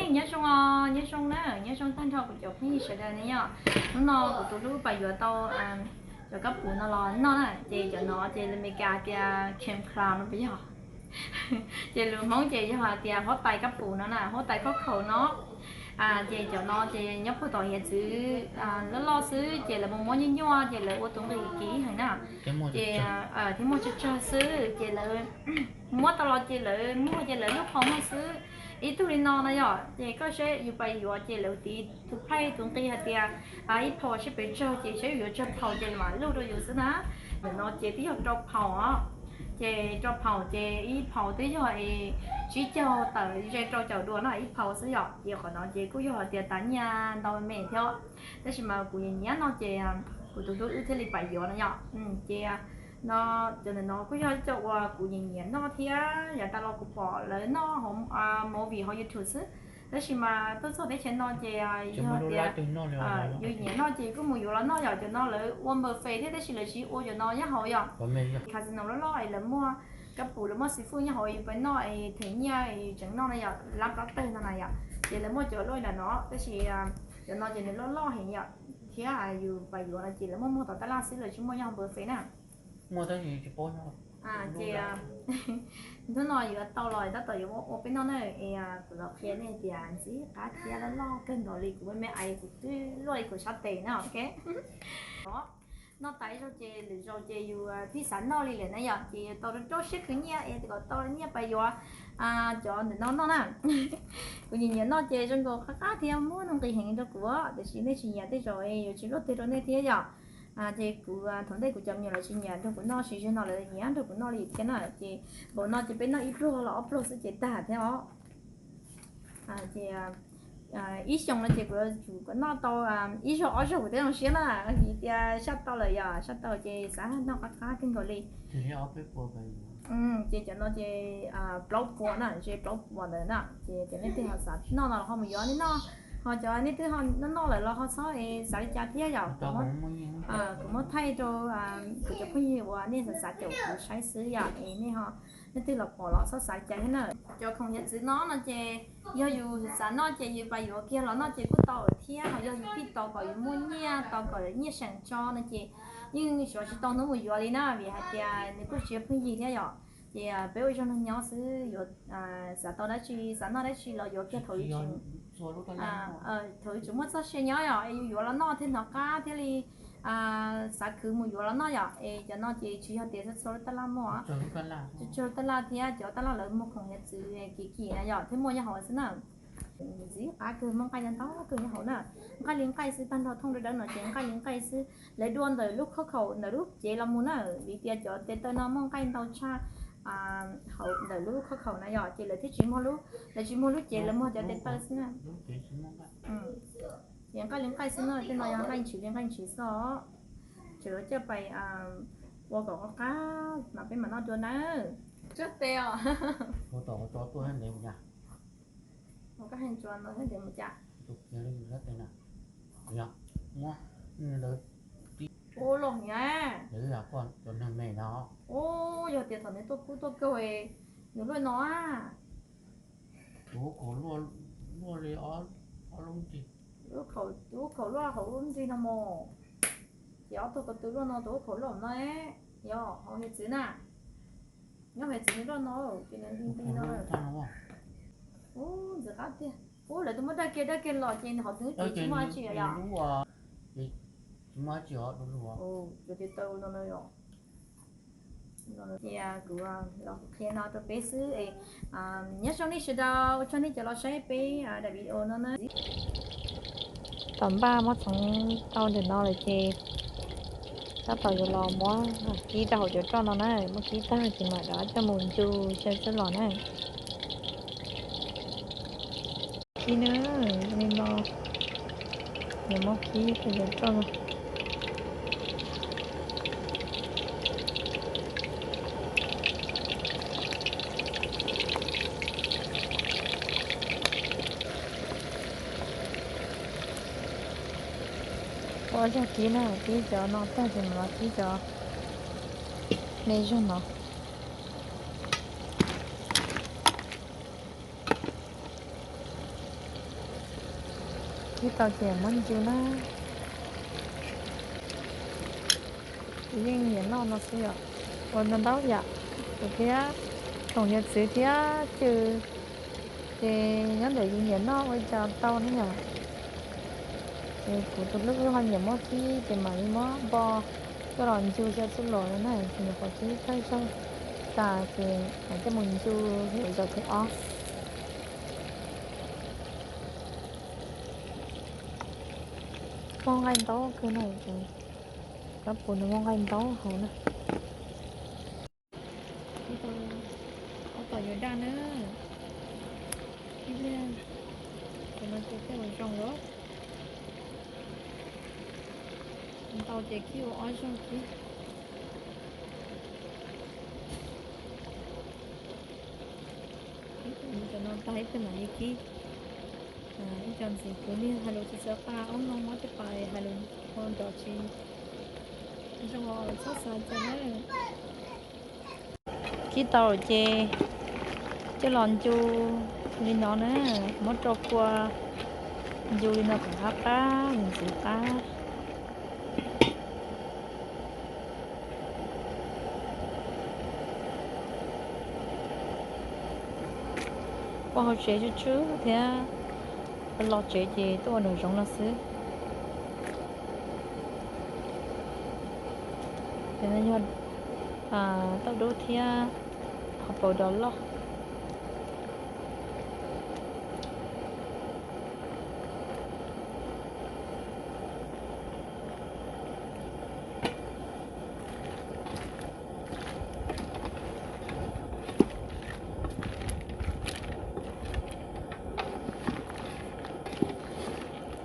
Nyob zoo os, nyob zoo na, nyob zoo tag nrho kuv cov phooj ywg sawv daws na yom. Hnub no kuv tus hlub pais yuav tau cov kab pum no los noj na, ces cov no ces lus Meskas tias cream crawl no puas yog? Ces lus Hmoob ces yog hais tias huab tais kab pum no na, huab tais khob khaum no. Ces cov no ces nyob puag tom hiav txwv loj loj xwb, ces lawv mus muab nyuaj nyuaj ces lawv ua tus nqi kiv heev na. Ces thiab muaj tsawg tsawg xwb ces lawv muab tau los ces lawv muag ces lawv lub qhov muag xwb. Ib tug li no na yom, ces koj saib yus pais yuav ces lawv tiv tus price tus nqi hais tias ib phaus sib pes tsawg ces saib yus yuav tsawg phaus ces mam luj rau yus xwb na. Ntawm no ces twb yog rau phaus os. Ces rau phaus ces ib phaus twb yog tsib caug tawm ze rau caum dua no ib phaus xwb yom. Ces qhov no ces kuj yog hais tias tas nyiaj ntau me me thiab, tab sis mas kuv nyiam nyiam noj ces kuv tus hlub wb thiaj li pais yuav no yom. Ces no, cov ntawm no kuj yog ib co uas kuv nyiam nyiam noj thiab yav tas los kuv pom lawv noj hauv movie hauv YouTube xwb, tab sis mas tuaj txog teb chaws no ces yog tias yus nyiam noj ces kuj mus yuav los noj yom. Cov no lawv ua buffet thiab tab sis lawv tsis ua cov no nyob hauv yom. Casino loj loj es lawv muaj kab pum lawv muaj seafood nyob hauv yus pais noj es them nyiaj es tseem noj na yom, lab plaub tawg no na yom. Ces lawv muaj cov loj ntawm no tab sis cov no ces nws loj loj heev yom, thiab yus pais yuav no ces lawv muaj muag tom tab laj xwb, lawv tsis muaj nyob hauv buffet na. Ces hnub no yuav tau los tab tom yuav ua peb noj na, es kuv los qhia nej tias ntxim qab thiab loj loj kawg nkaus li, kuv me me ais kuv twb luaj li kuv sab tes na, ok. Noj tas ib zaug ces lwm zaus ces yus thiaj xav noj li lawm na yom, ces yus tau rau rau siab khwv nyiaj es kom tau nyiaj pais yuav cov ntawm no noj na. Kuv nyiam nyiam noj ces zoo nkaus qab qab thiab muaj nuj nqis heev rau kuv, tiam sis nej tsis nyiam tej zaum yuav tsis luaj twg rau nej thiab yom. Ces kuv thaum ntej kuv cov me nyuam lawv tsis nyiam nrog kuv noj, sis zaum no lawv nyiam nrog kuv noj li thiab na. Ces npaum no ces peb noj ib pluag los ob pluag xwb ces tag thiab os. Ces ib xyoos no ces kuv yuav tsum kom noj tau ib zaug ob zaug kuv thiaj zoo siab na, vim tias saj tau lawm yom, saj tau ces xav noj qab qab kawg nkaus li. Ces cov no ces plaub puas na, ze plaub puas ntawd na, ces cov nej twb ho xav noj no los ho mus yuav nej noj, ho cov nej twb ho noj noj lawm los ho txhob xav li cas thiab yom. Kuv muab thaij rau kuv cov phooj ywg uas nej xav xav caum kuv saib xwb yom, es nej ho nej twg los pom los txhob xav li cas thiab na. Cov khoom hiav txwv no no ces yog yus xav noj ces yus pais yuav kiag los noj ces kuj tau thiab, ho yog yus pheej tos kom yus muaj nyiaj, tos kom nyiaj seem tso no ces yeej xyov tsis tau hnub mus yuav li na, vim hais tias nws kuj tsis yog pheej yig thiab yom. Ces peb ua ib zaug neeg nyob xwb, yuav xav tau dab tsi, xav noj dab tsi los yuav kiag thaum thaum yus tseem muaj txoj sia nyob yom, es yus yuav los noj thiaj hnov qab thiaj li xav khwv mus yuav los noj yom. Es cov no ces tsis yog tias txhua txhua lub taj laj muaj, tsis txhua lub taj laj thiab, cov taj laj lawv muag khoom hiav txwv kim kim na yom thiaj muaj nyob hauv xwb na. Ntxim qab kawg, muaj nqaij ntau ntau kawg nyob hauv na. Nqaij li nqaij xwb, tag nrho thooj dawb dawb no ces nqaij li nqaij xwb. Lawv dua ntawm lub khauj khaum ntawm lub cev los mus na, vim tias cov tes taw no muaj nqaij ntau tshaj hauv ntawm lub khauj khaum na yom, ces lawv thiaj tsis muag lub, lawv tsis muag lub cev, lawv muag cov tes taw xwb na. Ces nqaij li nqaij xwb no, tej no yog nqaij ntshiv li nqaij ntshiv xwb os. Tseem yuav coj pais ua kom qab qab mas peb mam noj dua nawb. Tsuag tes os. Ua tom ua tso tuaj ntev mus cas. Ua koj hais tsuag no ntev mus cas. Tus kiag li sab tes na. Yog muab lawv tib ua los hnyav. Lawv yog koj cov neeg me no. Ua yog tias thaum nws tuaj kub tuaj kaug nws luaj no. Tus khaum luaj, luaj li ob lub nrig. Tus khaum luaj hauv lub nrig no mos. Ces ob tug ko tw luaj no, tus khaum luaj no, yog hauv hiav txwv na. Nyob hiav txwv nws luaj no, ces nws nti nti no. Ub, ntxim qab tiag. Ub, lawv tus muab dawj kiag dawj kiag los ces nws hauv twb tsis muaj dab tsi yom. Tsis muaj dab tsi os. Ub, tus tes taw no no yom. Ces kuv los qhia no rau peb xwb es nyob zoo nej sawv daws, ua tsaug nej cov los saib peb daim video no na. Tom npaj muab txhoov tau ntawm no lawm ces tab tom yuav los muab kib rau hauv cov roj no na, muab kib tag ces mam rov coj mus ncu xyaw xwb los na. Kib na, li no, yuav muab kib rau cov roj no. Ua zog kib na, kib cov no tag ces mam los kib cov me zog no. Ib tau ces muab ncu na. Kuv yeej nyiam noj no xwb yom. Ua ntau ntau yam, kuv thiab tsoom yawm txwv thiab cwj, ces nyob ntawm yus nyiam noj ua li cas tau ne yom. Ces kuv tus hlub wb ho nyiam muab khib ces mam li muab npo coj los ncu xyaw txuj lom no na, ces nyuam qhuav khib thawj zaug tas ces mam coj mus ncu lwm zaus thib ob. Muaj nqaij ntau kawg na, ces kab pus no muaj nqaij ntau hauv na. Ob tom yuav daj na. Ib pliag, cov no ces tej uas zoo lawm. Ntau ces khib ua ob zaug khib. Ib pliag cov no tag ib pliag mam li khib. Ib co ntxiv kuv niag hais lus tsis txawv qab, ob no muab tej pas hais lus ho nrov tsis zoo, txhob xav cas na. Khib tau ces coj los ncu li no na, muab rau kua ncu li no kom qab qab, ntxiv qab. Ua hauv tsev tsw tsw thiab, los tsev ces tuaj ua nraum zoov no xwb. Ces no yog tauj dub thiab qhov paus dos loj.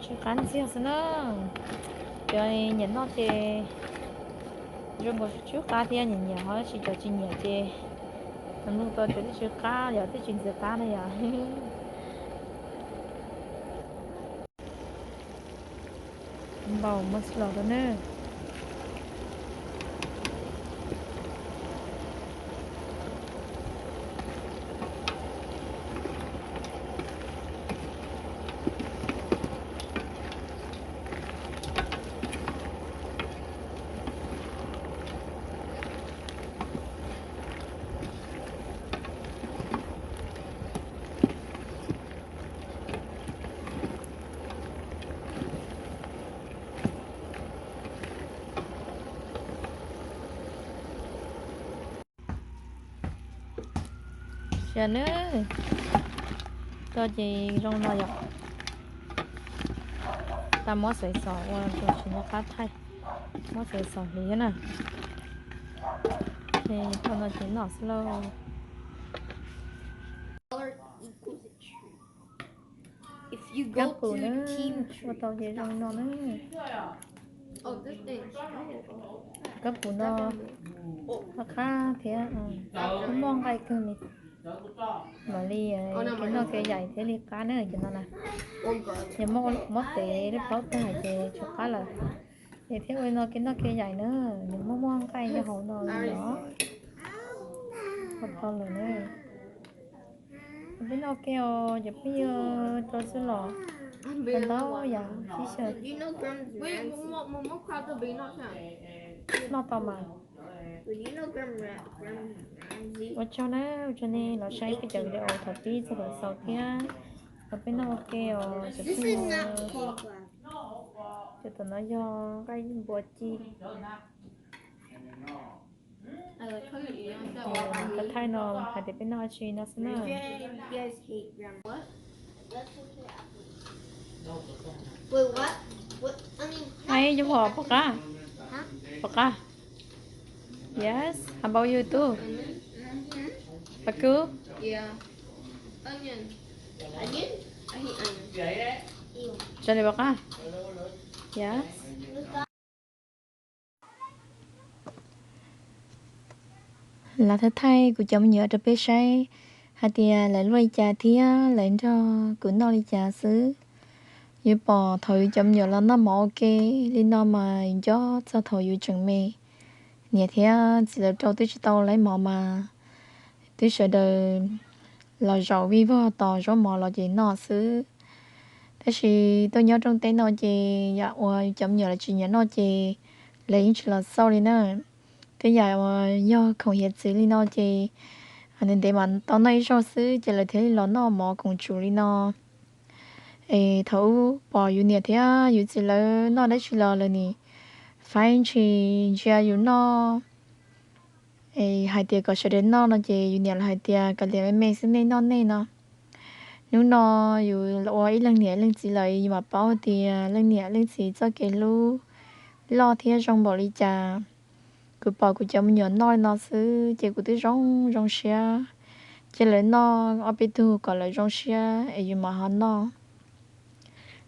Tsw qab ntxiag xwb na. Cov nyiam noj ces zoo nkaus tsw qab thiab, nyiam nyiam ho, tab sis cov tsis nyiam ces nug tau cov twb tsw qab, yog twb tsis ntxiv qab na yom. Npaum muab txuj lom rau na. Sia na, tau ces zoo no yom. Tau muab xaiv xos ua rau tsis nco qab thaij, muab xaiv xos hliv na. Ces tau no ces noj xwb lauj. Kab pum na, ua tau ces zoo no na. Kab pum no qab qab thiab muaj nqaij kawg li. Mam li kev noj kev yaim thiaj li qab na cov no na. Yog muab tev lub plaub tag ces tsis qab lawm. Ces thiaj ua li no kev noj kev yaim na, nws muaj muaj nqaij nyob hauv no li os. Ua tau lawm na. Peb noj ke os cov phooj ywg, rau txuj lom ntau yam sib xyaw. Noj tau mas. Ua tsaug na, ua tsaug nej los saib peb cov video thaum pib txog thaum xaus thiab. Los peb noj ua ke os cov phooj ywg. Cov tom no yog nqaij npua ci. Thaij no hais tias peb noj tsi no xwb na. Ai, yuav pom pom qab, pom qab. Yes, how about you too? Pom kub. Tso li pom qab. Yes. Lam thaij thaij kuv cov me nyuam rau peb saib hais tias lawv luaj li cas thiab lawv nrog kuv noj li cas xwb. Yuav pom thaum yus cov me nyuam los noj mov ua ke li no mas nco txog thaum yus tseem me. Niam thiab txiv lawv rau twb tsis tau laib mov mas twb sawv daws los zaum vij vog tos zaub mov los ces noj xwb. Tab sis tuaj nyob rooj teb no ces yam uas cov me nyuam lawv tsis nyiam noj ces lawv yeej tsis los xauj li na. Tej yam uas yog khoom hiav txwv li no ces ntev ntev mas tau noj ib zaug xwb ces lawv thiaj li los noj mov khoom tsuv li no. Es thaum ub pom yus niam thiab yus txiv lawv noj dab tsi los lawv nim faib ntshis ntsia yus noj, es hais tias kom sawv daws noj no ces yus niam lawv hais tias kav liam me me xwb nej noj nej no. Hnub no yus ua ib leeg niam ib leeg txiv lawm yus mam paub tias leej niam leej txiv txoj kev hlub loj thiab zoo npaum li cas. Kuv pom kuv cov me nyuam noj li no xwb ces kuv twb zoo zoo siab. Cia lawv noj ob peb tug kom lawv zoo siab es yus mam ho noj.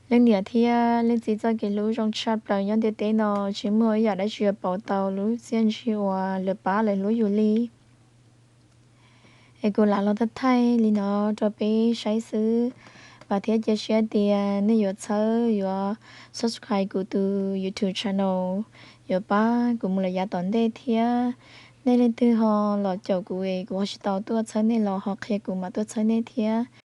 Leej niam thiab leej txiv txoj kev hlub zoo tshaj plaws nyob ntiaj teb no tsis muaj ib yam dab tsi yuav pauv tau lub txiaj ntsig uas lawv pab lawv hlub yus li. Es kuv lam los thaij thaij li no rau peb saib xwb, vam thiab cia siab tias nej yuav txhawb yuav subscribe kuv tus YouTube channel, yuav pab kuv mus lawm yav tom ntej thiab. Nej leej twg ho los caum kuv es kuv ho tsis tau tuaj txhawb nej los ho qhia kuv mam tuaj txhawb nej thiab.